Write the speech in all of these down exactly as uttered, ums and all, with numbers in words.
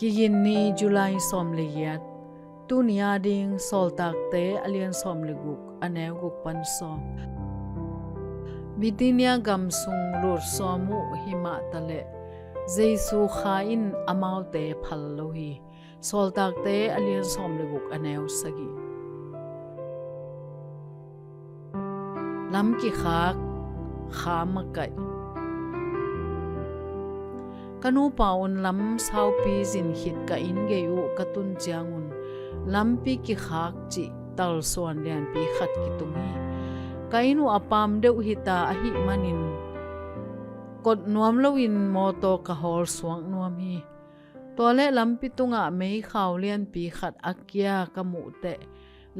Kigin ni, July sawm le giat. Tuni a ding Sawltakte a lian sawm le guk, a neu guk pan sawm. Bithynia gam sung lut sawm uh himah taleh Jesu Kha in amaute phal lo hi. Sawltakte a lian sawm le guk, a neu sagih. Lam kikhak, kha makaih. Ka nupa un lam saupi zin khit ka inn gei uh ka tun ciangun lampi kikhak cih talsuan lianpi khat kitung hi. Ka inn uh a paam deuh hita ahih manin kot nuam loin mawtaw ka hawl suak nuam hi. Tua leh lampi tungah meikhau lianpi khat a kia ka muh teh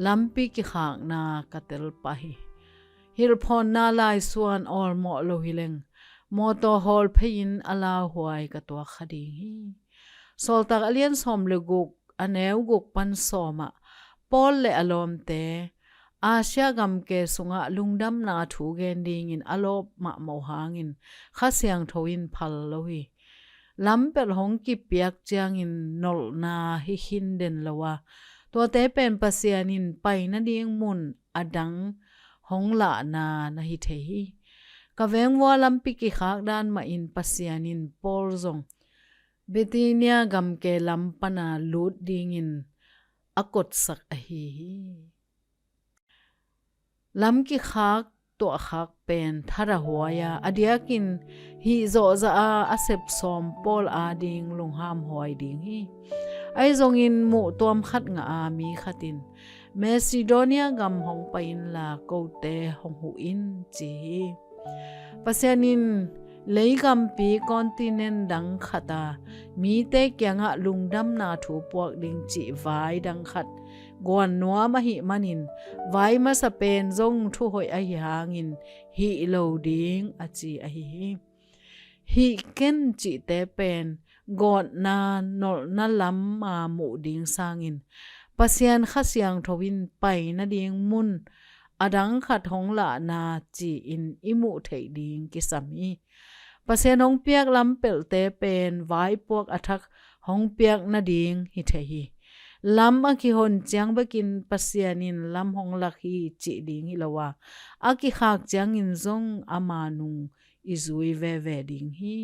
lampi kikhakna ka tel pah hi. Hilhphawnna laisuan awlmawh lo hileng mawtaw hawl phei-in a lauhuai ka tuak kha ding hi. Sawltak a lian sawm le guk, a neu guk pan sawm ah Paul le a lawmte Asia gamke sungah lungdamna thu gen dingin a lawp mahmah uh hangin Kha Siangtho in phal lo hi. Lampelh hong kipiak ciangin nolhna hi khin den lo a, tuate pen Pasian in pai nading mun a dang hong lahna na hi thei hi. Ka vengvua lampi kikhak dan mahin Pasian in Paul zong Bithynia gamke lam pana lut dingin a kotsak ahi hi. Lam kikhak tuahkhak pen thadah huai a, a diakin hih zawhzah a a sep sawm Paul ading lungham huai ding hi. Ahi zongin muh tuam khat ngah a mi khat in Macedonia gam hong pai inla kote hong huh in ci hi. Pasian in leigampi continent dang khat a mite kiangah lungdamna thu puak ding cih vai dang khat guan nuam ahih manin vai masa pen zong thuhoih ahi hangin hih lo ding a ci ahi hi. Hih ken cihte pen gawtna nolhna lam a muh ding sangin Pasian Kha Siangtho in pai nading mun a dang khat hong lahna ci-in i muh theih ding kisam hi. Pasian hong piak lampelhte pen vaipuak a thak hong piak nading hi thei hi. Lam a kihon ciang bekin Pasian in lam hong lak hi cih ding hi lo a, a kikhak ciangin zong ama nung i zui veve ding hi.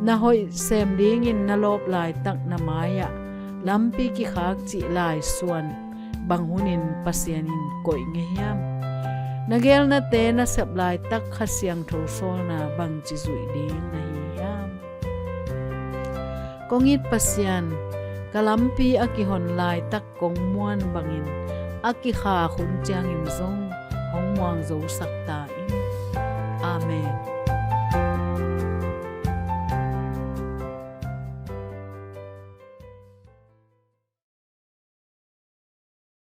Na hoih sem dingin na lawp laitak na mai-ah lampi kikhak cih laisuan bang hunin Pasian in koih ngei hiam? Na gelnate na sep laitak Kha Siangtho sawlna bangci zuih ding na hi hiam? Kong it Pasian, ka lampi a kihon laitak kong muan bangin a kikhak hun ciangin zong hong muangzosak ta in. Amen.